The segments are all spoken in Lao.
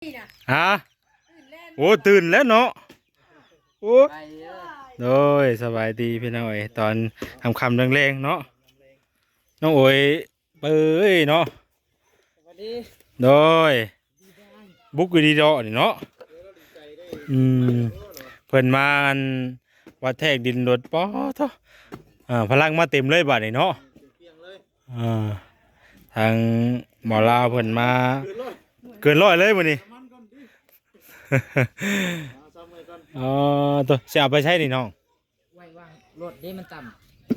ຮະ ໂອ້ ຕື່ນແລ້ວເນາະ ໂອ້ ໂດຍ ສະບາຍດີພີ່ນ້ອງເອີຍ ຕອນຄ່ຳໆແລງໆເນາະ ນ້ອງໂອຍ ເປີຍເນາະ ສະບາຍດີ ໂດຍ ບຸກຢູ່ດີເດາະນີ້ເນາະ ອືມ ເພິ່ນມາອັນວັດແທກດິນໂລດ ປາໂທ້ ອ່າ ພະລັງມາເຕັມເລີຍບາດນີ້ເນາະ ອ່າ ທາງໝໍລາວເພິ່ນມາເກີນຮ້ອຍເລີຍມື້ນີ້ ອໍ ໂຕ ຊິເອົາໄປໃສນີ້ນ້ອງ? ໄວ້ວາງລົດເດ້ ມັນຕ່ຳ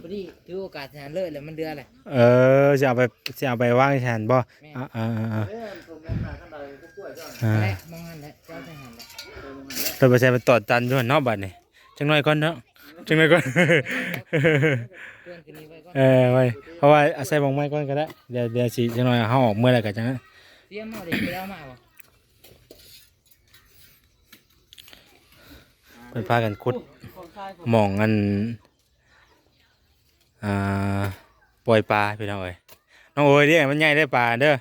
ພໍດີຖືໂອກາດຫັ້ນເລີຍ ແລ້ວມັນເດືອແຫຼະ ເອີ ຊິເອົາໄປ ຊິເອົາໄປວາງໃສ່ຫັ້ນບໍ່? ແມ່ນ ອ່າໆໆ ເອີ ອັນສົມແມ່ນນາຄັນໃດກໍປ່ວຍເຈົ້າ ອ່າ ແຫຼະ ມອງຫັ້ນແຫຼະ ເຈົ້າໃສ່ຫັ້ນແຫຼະ ເອີ ມອງຫັ້ນແຫຼະ ເພິ່ນໄປໃສ່ ໄປຕອດຈັນຢູ່ຫັ້ນເນາະ ບາດນີ້ ຈັກໜ້ອຍກ່ອນເນາະ ຈັກໜ້ອຍກ່ອນ ເຄື່ອງຄືນີ້ໄວ້ກ່ອນ ເອີ ໄວ້ ເພາະວ່າອາໄສໝ່ອງໃໝ່ກ່ອນກໍໄດ້ ດຽວ ດຽວຊິ ຈັກໜ້ອຍເຮົາອອກເມືອແລ້ວກໍຈັ່ງນັ້ນ ຕຽມເອົາເດ້ ໄປເອົາມາບໍ່? ເພິ່ນພາກັນຂຸດໝ່ອງອັນ ອ່າ ປ່ອຍປາພີ່ນ້ອງເອີຍ ນ້ອງໂອຍເດ້ ມັນໃຫຍ່ເດ້ປາເດີ ດ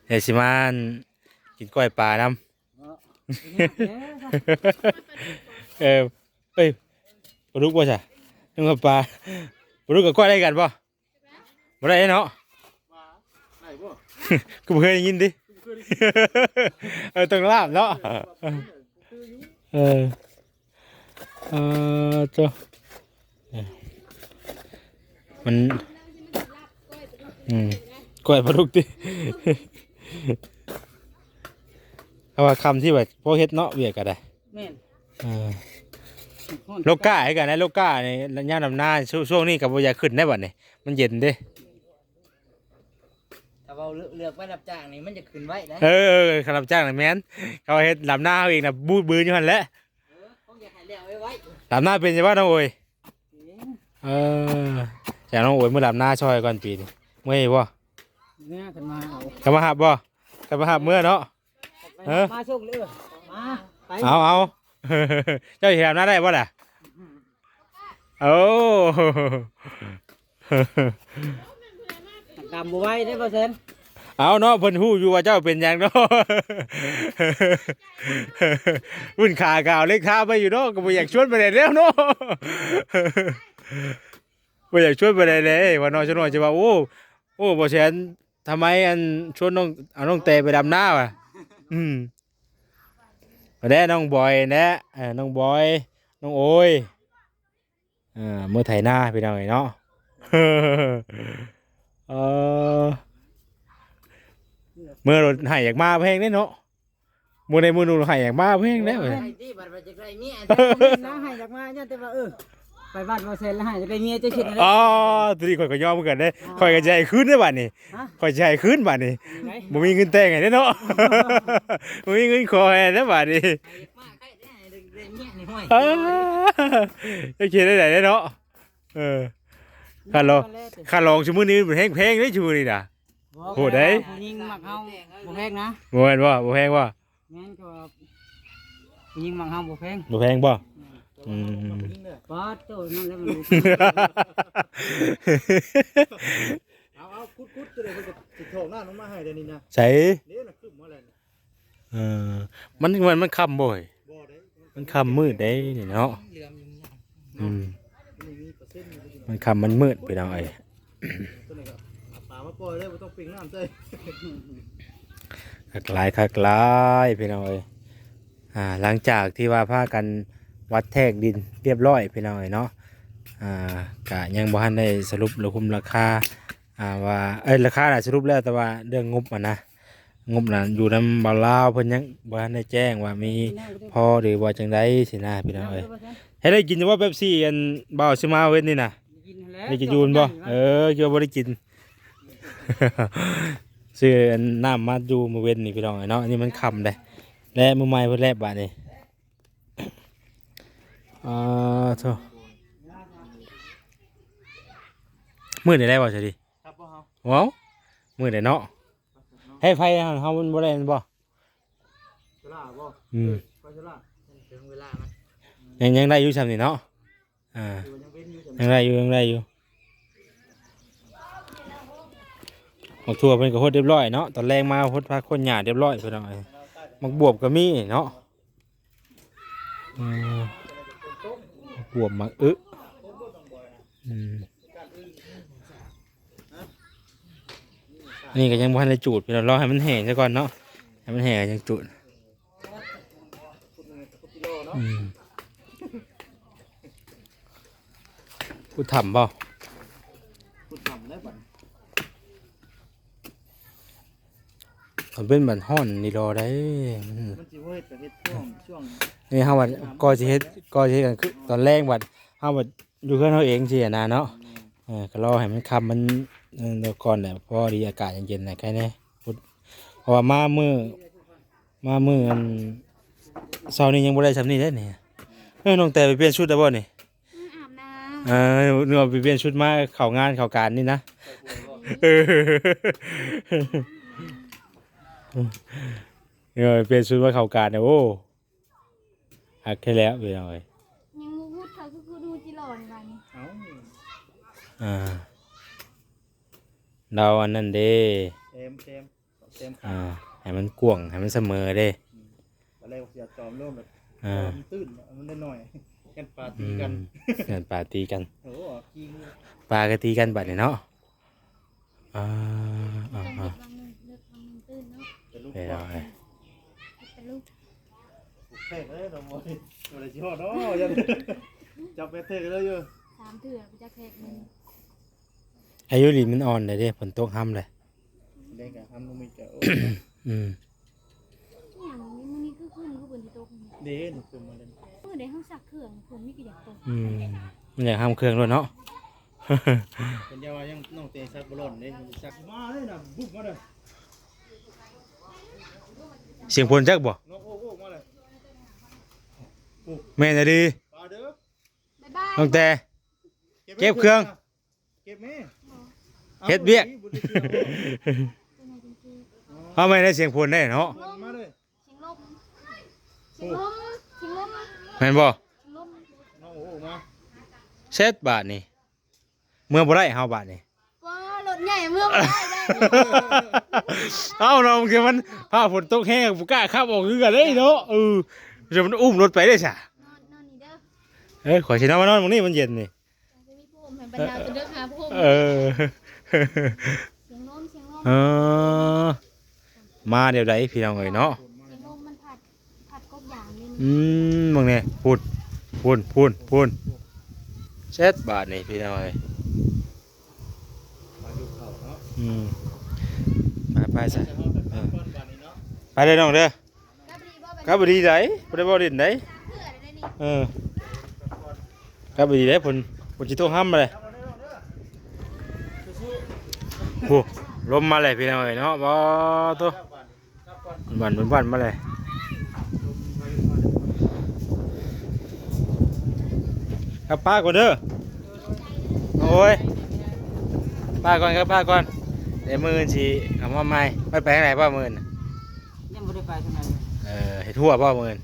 ຽວຊິມາອັນ ກິນກ້ອຍປານຳ ເອີ ເອີຍ ປາດຸກບໍ່ຊະ ນຶກວ່າປາ ປາດຸກກັບກ້ອຍໄດ້ກັນບໍ່? ບໍ່ໄດ້ເນາະ ວ່າໄດ້ບໍ່? ຄືບໍ່ເຄີຍໄດ້ຍິນຕິ ຄືບໍ່ເຄີຍໄດ້ຍິນ ເອີ ຕ້ອງລາບເນາະ ເອີ ເອີ ເອີ ໂຕ ມັນ ອືມ ກ້ອຍປາດຸກຕິ ເພາະວ່າຄ່ຳທີ່ວ່າພໍເຮັດເນາະ ວຽກກໍໄດ້ ແມ່ນ ເອີ ໂລກາຄືກັນນະ ໂລການີ້ຍາມດຳນາ ຊ່ວງ ຊ່ວງນີ້ກໍບໍ່ຢາກຂຶ້ນໄດ້ບັດນີ້ ມັນເຢັນເດ້ ຖ້າເວົ້າເລື່ອງໄປຮັບຈ້າງນີ້ ມັນຈະຂຶ້ນໄວໄດ໋ ເອີ ເອີ ຄັນຮັບຈ້າງນະແມ່ນ ເຂົາເຮັດດຳນາເຮົາເອງນະ ບູດບືນຢູ່ຫັ້ນແຫຼະ ເອີ ຄົງຢາກໃຫ້ແລ້ວໄວໆ ດຳນາເປັນຢູ່ບໍ່ນ້ອງໂອຍ? ເປັນ ເອີ ຈາກນ້ອງໂອຍ ມື້ດຳນາຊ່ອຍກ່ອນປີນີ້ ເມື່ອຍບໍ່? ເມື່ອ ຄັນມາເອົາ ຄັນມາຮັບບໍ່? ຄັນມາຮັບເມືອເນາະ ເອີ ມາສົ່ງເລີຍ ມາ ໄປ ເອົາ ເອົາ ເຈົ້າຊິດຳນາໄດ້ບໍ່ລະ? ໂອ້ ດຳບໍ່ໄຫວເດ້ ບໍ່ເຊັນ ເອົາເນາະ ເພິ່ນຮູ້ຢູ່ວ່າເຈົ້າເປັນຫຍັງເນາະ ວຸ້ນຂາກໍເອົາເຫຼັກທາໄປຢູ່ເນາະ ກໍບໍ່ຢາກຊວນປານໃດແລ້ວເນາະ ບໍ່ຢາກຊວນປານໃດແລ້ວ ວ່ານ້ອງຊະນ້ອຍຈະວ່າ ໂອ້ ໂອ້ ບໍ່ແສນ ທຳໄມອັນຊວນນ້ອງ ເອົານ້ອງແຕໄປດຳນາວະ ອືມ ແດ່ນ້ອງບອຍແດ່ ເອີ ນ້ອງບອຍ ນ້ອງໂອຍ ເອີ ເມືອໄຖນາພີ່ນ້ອງເອີຍເນາະ ເອີ ເມືອລົດໄຫຢາກມາແພງເດ້ເນາະ ມື້ໃດມື້ໜຶ່ງໄຫຢາກມາແພງເດ້ ໄດ້ຕິ ບັດວ່າຈະໄດ້ເມຍ ນາງໄຫຢາກມາ ຍ້ອນແຕ່ວ່າ ເອີ ໄປບ້ານບໍ່ແຊນແລ້ວໄຫຢາກໄດ້ເມຍ ເຈົ້າຄິດແນວໃດ? ອໍ ຕົວນີ້ຂ້ອຍກໍຍອມຄືກັນເດ້ ຂ້ອຍກໍຈະໃຫ້ຄືນເດ້ບາດນີ້ ຮະ? ຂ້ອຍຈະໃຫ້ຄືນບາດນີ້ ບໍ່ມີເງິນແຕ່ງໃຫ້ເດ້ເນາະ ບໍ່ມີເງິນຂໍໃຫ້ເດ້ບາດນີ້ ເຈົ້າຊິເຮັດໄດ້ໃດເນາະ ເອີ ຄ່າລອງ ຄ່າລອງຊຸມື້ນີ້ມັນແຮງແພງເດ້ຊຸມື້ນີ້ນະ ໂຫດເດ້ ຜູ້ຍິງມັກເຮົາບໍ່ແພງນະ ບໍ່ແມ່ນບໍ່ ບໍ່ແພງບໍ່? ແມ່ນ ກໍວ່າຜູ້ຍິງມັກເຮົາບໍ່ແພງ ບໍ່ແພງບໍ່? ແມ່ນ ອືມ ປາດໂທ້ ນັ້ນແຫຼະມັນ ເອົາ ເອົາ ຂຸດໆ ຕົວໃດເພິ່ນກໍຊິຖອກນ້ຳລົງມາໃຫ້ແລ້ວນີ້ນະ ໃສ ເດ້ນະ ຄຶ້ມມາແລ້ວນີ້ ເອີ ມັນ ມັນ ມັນຄ່ຳບໍ່ເອີຍ? ບໍ່ເດ້ ມັນຄ່ຳມືດເດ້ນີ້ເນາະ ເຫຼືອມຢູ່ ອືມ ມັນຄ່ຳມັນມືດພີ່ນ້ອງເອີຍ ຕົວນີ້ກໍເອົາປາມາປ່ອຍເລີຍ ບໍ່ຕ້ອງປີ້ງນ້ຳໃສ່ ຄັກຫຼາຍ ຄັກຫຼາຍພີ່ນ້ອງເອີຍ ອ່າ ຫຼັງຈາກທີ່ວ່າພາກັນວັດແທກດິນຮຽບຮ້ອຍພີ່ນ້ອງເອີຍເນາະ ອ່າ ກະຍັງບໍ່ທັນໄດ້ສະຫຼຸບລະຄຸມລາຄາ ອ່າ ວ່າ ເອີ ລາຄານະສະຫຼຸບແລ້ວ ແຕ່ວ່າເລື່ອງງົບຫັ້ນນະ ງົບນັ້ນຢູ່ນຳບ່າວລາວ ເພິ່ນຍັງບໍ່ທັນໄດ້ແຈ້ງວ່າມີພໍຫຼືວ່າຈັ່ງໃດຊີ້ນະພີ່ນ້ອງເອີຍ ໃຫ້ໄດ້ກິນຢູ່ບໍ່ເປັບຊີ ອັນບ່າວຊື້ມາເວັນນີ້ນະ ໄດ້ກິນແລ້ວ ໄດ້ກິນຢູ່ບໍ່? ເອີ ຄິດວ່າບໍ່ໄດ້ກິນ ຊື້ອັນນ້ຳມາຢູ່ມື້ເວັນນີ້ພີ່ນ້ອງເອີຍເນາະ ອັນນີ້ມັນຄ່ຳເດ້ ແລະມື້ໃໝ່ເພິ່ນແລບບາດນີ້ ອ່າ ໂທ້ ມື້ນີ້ໄດ້ບໍ່ຊະດີ? ຄັບບໍ່ເຮົາ? ເວົ້າ ມື້ໃດເນາະ ໃຫ້ໄຟເຮົາມັນບໍ່ໄດ້ແມ່ນບໍ່? ໂຊລ່າບໍ່? ອືມ ໄຟໂຊລ່າ ເຖິງເວລາມັນ ຍັງ ຍັງໄດ້ຢູ່ຊ່ຳນີ້ເນາະ ອ່າ ຍັງໄດ້ຢູ່ ຍັງໄດ້ຢູ່ ໝາກຖົ່ວເພິ່ນກໍຫົດຮຽບຮ້ອຍເນາະ ຕອນແລງມາຫົດຜັກຂົນຫຍ້າຮຽບຮ້ອຍພີ່ນ້ອງເອີຍ ໝາກບວບກໍມີເນາະ. ເອີ ໝາກບວບ ໝາກອຶ ອືມ ອັນນີ້ກໍຍັງບໍ່ທັນໄດ້ຈູດ ພີ່ນ້ອງ ລໍໃຫ້ມັນແຫ້ງຊະກ່ອນເນາະ. ໃຫ້ມັນແຫ້ງກໍຈັ່ງຈູດ. ອືມ ພຸດຖ້ຳບໍ່? ພຸດຖ້ຳແລ້ວບັດ ຄັນເປັນບັດຮ້ອນນີ້ລໍໄດ້. ມັນຊິບໍ່ເຮັດ ກໍເຮັດຊ່ວງ ຊ່ວງ ນີ້ເຮົາວ່າ ກໍຊິເຮັດ ກໍຊິເຮັດກາງຄືນ ຕອນແລງບັດ ເຮົາບັດຢູ່ເຮືອນເຮົາເອງຊີ້ນະເນາະ. ແມ່ນ ເອີ ກໍລໍໃຫ້ມັນຄ່ຳ ມັນ ເອີ ກ່ອນແຫຼະ ພໍດີອາກາດເຢັນໆ ແຫຼະ ໃຄແດ່. ພຸດ ເພາະວ່າມາມື້ ມາມື້ອັນເຊົ້ານີ້ຍັງບໍ່ໄດ້ຊ່ຳນີ້ເດ້ນີ້. ເອີ ນ້ອງແຕໄປປ່ຽນຊຸດແລ້ວບໍ່ນີ້? ອືມ ອາບນ້ຳ. ເອີ ນຶກວ່າໄປປ່ຽນຊຸດມາເຂົ້າງານເຂົ້າການນີ້ນະ. ເອີ ເອີ ປ່ຽນຊຸດມາເຂົ້າການ ໂອ້ ຄັກແທ້ແລ້ວພີ່ນ້ອງເອີຍ. ຍັງບໍ່ພຸດ ເຂົາຄື ຄືດູຈິຫຼອນບາດນີ້. ເອົ້າ ອ່າ ລາວອັນນັ້ນເດ້ ແຊມ ແຊມ ແຊມຂາ ອ່າ ໃຫ້ມັນກວ້າງ ໃຫ້ມັນສະເໝີເດ້. ອືມ ຕອນແລກວ່າຊິເອົາຈອມລົງແບບ ອ່າ ຈອມຕື່ນ ມັນໄດ້ໜ້ອຍ ກັນປາຕີກັນ. ອືມ ກັນປາຕີກັນ. ໂອ້ ຈິງ ປາກໍຕີກັນບາດນີ້ເນາະ. ອ່າ ອ່າ ອ່າ ເຮັດວັງໜຶ່ງ ເລິກວັງໜຶ່ງຕື່ນເນາະ. ແຕ່ລູກ ແມ່ນເອົາ ເອີ ແຕ່ລູກ ແທກເລີຍເນາະ. ບໍ່ໄດ້ ບໍ່ໄດ້ຊິຮອດເນາະ ຢ້ານຈັບແມ່ນແທກເລີຍຢູ່ ສາມເທື່ອໄປຈັກແທກໜຶ່ງ. ອາຍຸລິນມັນອ່ອນໄດເດ້ ຝົນຕົກຮຳເດ້. ເດ້ກະຮຳບໍ່ມີກະ ອືມ ອີຫຍັງມື້ນີ້ຄືຄຶ້ມ ຄືຝົນຊິຕົກນີ້. ເດ້ ນີ້ຄຶ້ມມາເລີຍ ມື້ໃດເຮົາຊັກເຄື່ອງ ຝົນມີກະຢາກຕົກ. ອືມ ມັນຢາກຮຳເຄື່ອງໂລດເນາະ. ເພິ່ນຢ່າວ່າຍັງ ນ້ອງເຕຊັກບໍ່ຫຼອນເດ້ ມັນຊິຊັກມາເລີຍນະ ບຸບມາເດີ. ສຽງຝົນຈັກບໍ່? ນ້ອງໂອ້ໂອ້ມາເລີຍ. ໂອ້ ແມ່ນອີ່ຫຼີ. ປາເດີ ບາຍບາຍ ນ້ອງແຕ ເກັບເຄື່ອງ ເກັບແມ່ ເຮັດວຽກ. ເອົາໃໝ່ໄດ້ ສຽງຝົນໄດ້ເນາະ. ມາເລີຍ ສຽງລົມ ສຽງລົມ ສຽງລົມ ແມ່ນບໍ່? ສຽງລົມ ນ້ອງໂອ້ມາ ເຊັດບາດນີ້ ເມືອບໍ່ໄດ້ເຮົາບາດນີ້. ວ້າ ລົດໃຫຍ່ເມືອບໍ່ໄດ້ເດ້. ເອົ້າ ເນາະ ບາງເທື່ອມັນ ຟ້າຝົນຕົກແຮງ ບໍ່ກ້າຂັບອອກຄືກັນເດ້ເນາະ. ເອີ ດຽວມັນອຸ້ມລົດໄປເດ້ຊະ. ນອນ ນອນນີ້ເດີ ເອີ ຂ້ອຍຊິນອນ ມານອນໝ່ອງນີ້ ມັນເຢັນນີ້. ຈະມີຜ້າຫົ່ມໃຫ້ບັນດາ ເອີ ເດີຫາຜ້າຫົ່ມ. ເອີ ສຽງລົມ ສຽງລົມ ເອີ ມາແນວໃດພີ່ນ້ອງເອີຍເນາະ. ສຽງລົມມັນພັດ ພັດກົບຢາງນີ້. ອືມ ເບິ່ງແດ່ ພຸ້ນ ພຸ້ນ ພຸ້ນ ພຸ້ນ ເຊັດບາດນີ້ພີ່ນ້ອງເອີຍ. ມາຢູ່ເຂົ້າເນາະ. ອືມ ໄປ ໄປຊະ ເອີ ໄປເດີນ້ອງເດີ. ກັບດີໃດ ບໍ່ໄດ້ເວົ້າຫຼິ້ນໃດ. ເອີ ກັບດີໃດ ຝົນ ຝົນຊິຕົກຮຳມາເລີຍ. ໂອ້ ລົມມາເລີຍພີ່ນ້ອງເອີຍເນາະ. ບໍ່ໂຕ ວັນໆ ວັນໆ ມາເລີຍ. ກັບປ້າກ່ອນເດີ. ໂອ້ຍ ປ້າກ່ອນ ກັບປ້າກ່ອນ ດຽວມື້ອື່ນຊິເອົາມາໃໝ່. ໄປ ໄປທາງໃດປ້າມື້ອື່ນ? ຍັງບໍ່ໄດ້ໄປທາງໃດ. ເອີ ເຮັດຮົ້ວບໍ່ມື້ອື່ນ?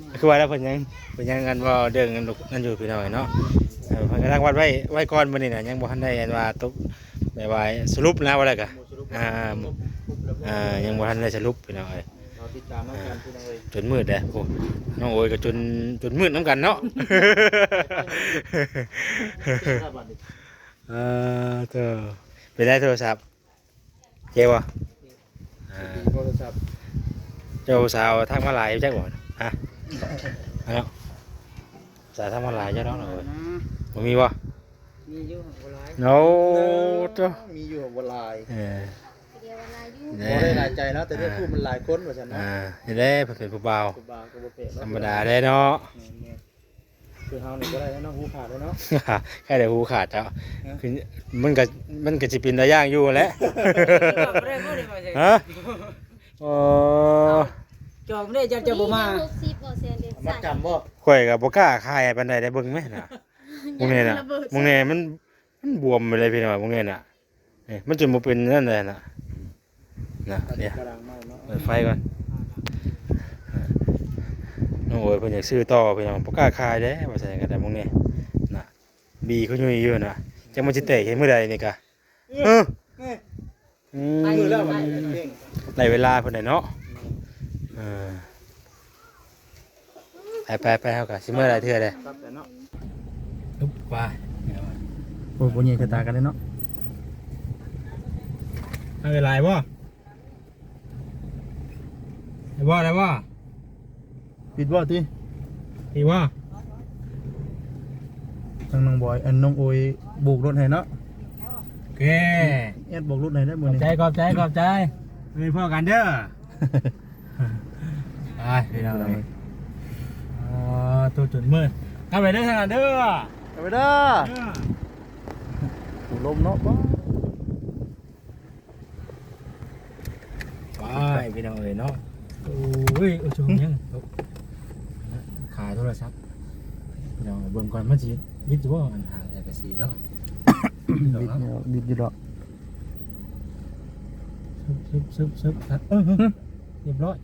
ແມ່ນ ຄືວ່າແລ້ວ ເພິ່ນຍັງ ເພິ່ນຍັງອັນເວົ້າເລື່ອງນັ້ນຢູ່ພີ່ນ້ອງເນາະ. ເອີ ເພິ່ນກຳລັງວັດໄວ້ ໄວ້ກ່ອນມື້ນີ້ນະ ຍັງບໍ່ທັນໄດ້ອັນວ່າຕົກ ແບບວ່າສະຫຼຸບນະ ວ່າແລ້ວກະ ອ່າ ອ່າ ຍັງບໍ່ທັນໄດ້ສະຫຼຸບພີ່ນ້ອງເອີຍ. ເຮົາຕິດຕາມນຳກັນ ເອີ ພີ່ນ້ອງເອີຍ. ຈົນມືດແລ້ວ ໂອ້ ນ້ອງໂອຍກໍຈົນ ຈົນມືດນຳກັນເນາະ. ເອີ ເອີ ເປັນໄດໂທລະສັບ? ເຈັບບໍ່? ອ່າ ໂທລະສັບ ເຈົ້າສາວທັກມາຫຼາຍຈັກບໍ່? ຮະ? ເອົາເນາະ ສາວທັກມາຫຼາຍຈັກເນາະ. ອືມ ບໍ່ມີບໍ່? ມີຢູ່ ບໍ່ຫຼາຍ. ໂອ້ ໂຕ ມີຢູ່ ບໍ່ຫຼາຍ. ເອີ ບໍ່ໄດ້ຫຼາຍໃຈເນາະ ແຕ່ເລື່ອງ ອ່າ ຜູ້ມັນຫຼາຍຄົນວ່າຊັ້ນເນາະ. ອ່າ ນີ້ແຫຼະ ເພິ່ນເປັນຜູ້ບ່າວ ຜູ້ບ່າວກໍບໍ່ແປກ ທຳມະດາແຫຼະເນາະ. ແມ່ນໆ ຄືເຮົານີ້ບໍ່ໄດ້ເນາະ ຫູຂາດເລີຍເນາະ. ແຄ່ໄດ້ຫູຂາດເຈົ້າ ຮະ? ຄືມັນກໍ ມັນກໍຊິເປັນຕາຢ້ານຢູ່ແຫຼະ. ຮະ? ໂອ້ ຈອງໄດ້ ເຈົ້າ ເຈົ້າບໍ່ມາ ຫົກສິບບໍ່ແສນເດ້. ມາຈຳບໍ່? ຂ້ອຍກໍບໍ່ກ້າຂາຍປານໃດເດ້ ເບິ່ງແມະນະ. ມື້ນີ້ນະ ມື້ນີ້ມັນ ມັນບວມໄປເລີຍພີ່ນ້ອງ ມື້ນີ້ນະ. ນີ້ມັນຈະບໍ່ເປັນນັ້ນແຫຼະນະ ນະ ເປີດ ເປີດໄຟກ່ອນ. ນ້ອງໂອຍເພິ່ນຢາກຊື້ຕໍ່ພີ່ນ້ອງ ບໍ່ກ້າຂາຍເດ້ ວ່າຊັ້ນກໍໄດ້. ມື້ນີ້ນະ ບີຄືຫຍຸ້ຍຢູ່ນະ ຈັກມັນຊິແຕກໃສ່ມື້ໃດນີ້ກະ. ເອີ ອືມ ໄດ້ເວລາເພິ່ນແລ້ວເນາະ. ເອີ ໄປໆໆ ເຮົາກໍຊິເມືອຫຼາຍເທື່ອເດ້. ປຶບ ໄປ. ໂອ້ຍ ບໍ່ແຍງຊະຕາກັນເດ້ເນາະ. ເອົາຫຼາຍບໍ່? ໄດ້ບໍ່? ໄດ້ບໍ່? ປິດບໍ່ຕິ? ປິດບໍ່? ທາງນ້ອງບອຍ ອັນ ນ້ອງໂອຍໂບກລົດໃຫ້ເນາະ. ໂອເຄ ແອດໂບກລົດໃຫ້ເດີມື້ນີ້. ຂອບໃຈ ຂອບໃຈ ຂອບໃຈ. ມື້ອື່ນພໍ້ກັນເດີ. ໄປພີ່ນ້ອງເອີຍ. ອໍ ໂຕຈົນມືດ. ກັບໄປເດີທາງນັ້ນເດີ. ກັບໄປເດີ. ເອີ ລົມເນາະ. ໄປພີ່ນ້ອງເອີຍເນາະ. ໂອ້ຍ ໂອ້ຍ ຈຸງຍັງ ຂາໂທລະສັບພີ່ນ້ອງ. ເບິ່ງກ່ອນ ມັນຊິບິດຢູ່ບໍ່ ອັນຫາງສັງກະສີເນາະ. ບິດຢູ່ດອກ ບິດຢູ່ດອກ. ຊຶບໆໆ ເອີ ຮຶ ຮຽບຮ້ອຍ.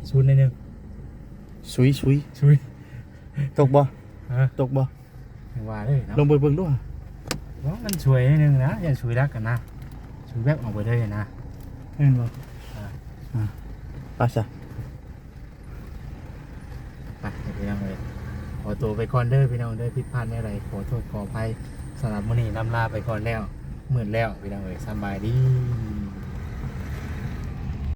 ສູນໜ້ອຍໜຶ່ງ. ຊຸຍ ຊຸຍ ຊຸຍ. ຕົກບໍ່? ຮະ? ຕົກບໍ່? ຍັງວ່າເລີຍເນາະ. ລົງໄປເບິ່ງດູ. ວ່າມັນສວຍໜ້ອຍໜຶ່ງນະ, ຢ່າສວຍຫຼັກຫັ້ນນະ, ສວຍແບບອອກໄປເລີຍນະ. ແມ່ນບໍ່? ອ່າ ອ່າ ໄປຊະ. ໄປ ພີ່ນ້ອງເອີຍ, ຂໍຕົວໄປກ່ອນເດີພີ່ນ້ອງເດີ. ຜິດພາດແນວໃດ ຂໍໂທດຂໍອະໄພ. ສຳລັບມື້ນີ້ລຳລາໄປກ່ອນແລ້ວ, ມືດແລ້ວພີ່ນ້ອງເອີຍ. ສະບາຍດີ.